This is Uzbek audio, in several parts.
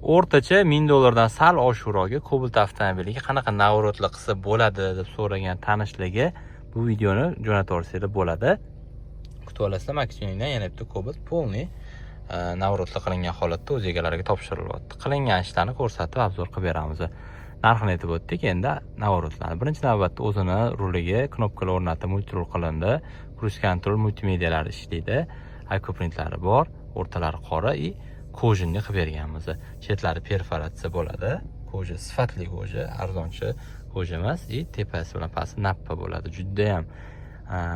O'rtacha 1000 dollardan sal oshiqrog'i Cobalt avtomobiliga qanaqa наворот lar qilsa bo'ladi deb so'ragan tanishligi bu videoni jo'natib yuborsanglar bo'ladi. Kutib olasizlar, Maxioningdan yana bitta Cobalt полный наворот lar qilingan holatda o'z egalariga topshirilyapti. Qilingan ishlarni ko'rsatib, обзор qilib beramiz. Narxini aytib o'tdik, endi наворот larni. Birinchi navbatda o'zini ruliga knopkalar o'rnatib, мультируль qilindi. Круиз контроль, multimedialari ishlaydi. Аквапринтлari bor, o'rtalari qora и кожаный qilib berganmiz. Chetlari perforatsiya bo'ladi. Кожа sifatli кожа, arzonchi кожа emas и tepasi bilan pasti nappa bo'ladi. Juda ham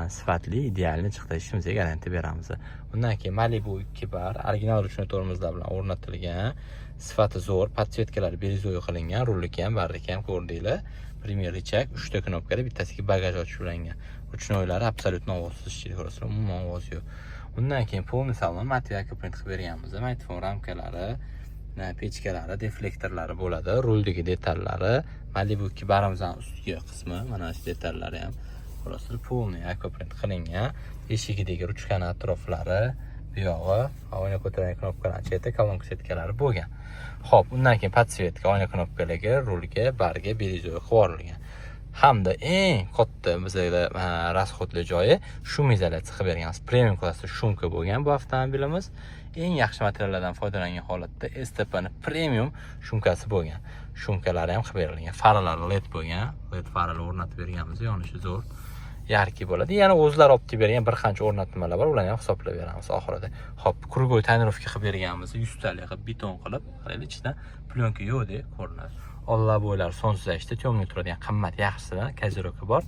sifatli, идеальный chiqdi. Ishimizga garantiya beramiz. Undan keyin Malibu 2 bar, original ручной tormozlar bilan o'rnatilgan. Sifati zo'r, подсветка lari бирюзовый qilingan, rulniki ham, barniki ham ko'rdinglar. Premier рычаг, 3 ta knopkali, bittasiga bagaj ochish ulangan. Ручной lari абсолютно ovozsiz ishlaydi, ko'rasizlar, umuman ovoz yo'q. Undan keyin полный salon матовый аквапринт qilib berganmiz. Magnitofon ramkalari, pechkalari, deflektorlari bo'ladi. Ruldagi detallari, Malibu 2 barimizni ustki qismi, mana shu detallari ham ko'rasizlar, полный аквапринт qilingan. Eshigidagi ruchkani atroflari, bu yog'i oyna ko'targan knopkalarni cheti, kolonka setkalari bo'lgan. Xo'p, undan keyin подсветка oyna knopkalariga, rulga, barga бирюзовый qilib yuborilgan. Hamda eng katta bizada расход li joyi шумоизоляция qilib berganmiz. Premium klassda шумка bo'lgan bu avtomobilimiz. Eng yaxshi materiallardan foydalangan holatda STPni premium шумка si bo'lgan. Шумка lari ham qilib berilgan. Faralari LED bo'lgan. LED faralar o'rnatib berganmiz, yonishi zo'r. Яркий bo'ladi. Yana o'zlari olib kelib bergan bir qancha o'rnatmalar bor, ularni ham hisoblab beramiz oxirida. Xo'p, круговой тонировка qilib berganmiz, 100 talik qilib, beton qilib, qaranglar, ichidan plyonka yo'qdek ko'rinadi. Olla bo'ylari солнцезащита, темный turadigan qimmat yaxshisidan козырёк i bor.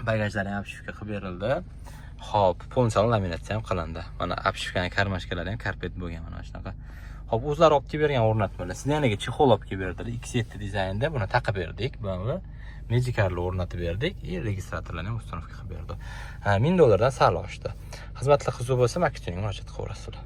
Bagajlari ham обшивка qilib berildi. Xo'p, полный salon laminatsiya ham qilindi. Mana обшивка ning кармашка lari ham karpet bo'lgan, mana shunaqa. Xo'p, o'zlari olib kelib bergan o'rnatmalar. Сиденья ga чехол olib kelib berdilar. X7 dizaynda buni taqib berdik. Buni Magikarlar o'rnatib berdik и registratorlarni ham установка qilib berdi. Ha, 1000 dollardan sal oshdi. Xizmatlar qiziq bo'lsa, Maxionga murojaat qilaverasizlar.